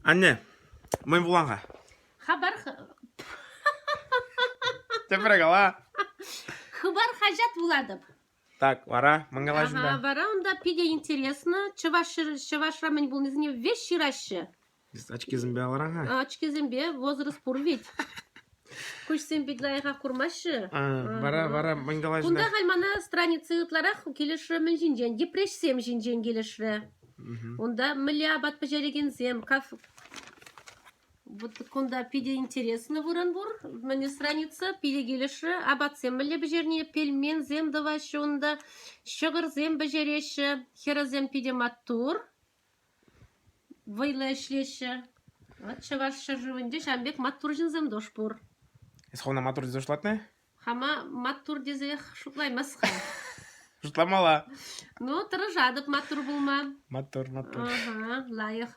Анне, мӗн вулан-ха? Хабар... Тепре кала. Хыпар хаҫат вулатӑп. Так, вара, мӗн калаҫӑн Ага, вара унта питӗ интересно. Чӑваш Чӑвашра мӗн пулнисене веҫ ҫыраҫҫӗ. Очкисемпе алӑран-ха? Очкисемпе возраст пур ведь. Куҫсем пит лайӑхах курмаҫҫӗ. Вара, вара мӗн калаҫӑн? Кунта халь мана страница ытларах килӗшрӗ мӗн ҫинчен, йӗпреҫсем ҫинчен килӗшрӗ. Унта мӗнле апат пӗҫерекенсем, каф... Вот кунта питӗ интереслӗ вырӑн пур. Мӗн страница, питӗ килӗшрӗ. Апатсем мӗнле пӗҫерни, пельменсем тӑваҫҫӗ унта, ҫӑкӑрсем пӗҫереҫҫӗ. Хӗрӗсем питӗ маттур. Вӑйлӑ ӗҫлеҫҫӗ. Вот Чӑваш ҫӗршывӗнче ҫавӑн пек маттур ҫынсем тоже пур. Эс хӑвна маттур тесе шутлатнӑ? Хама маттур тесех шутлаймас-ха. Шутламалла. Ну, тӑрӑшатӑп маттур пулма. Маттур, маттур. Ага, лайӑх.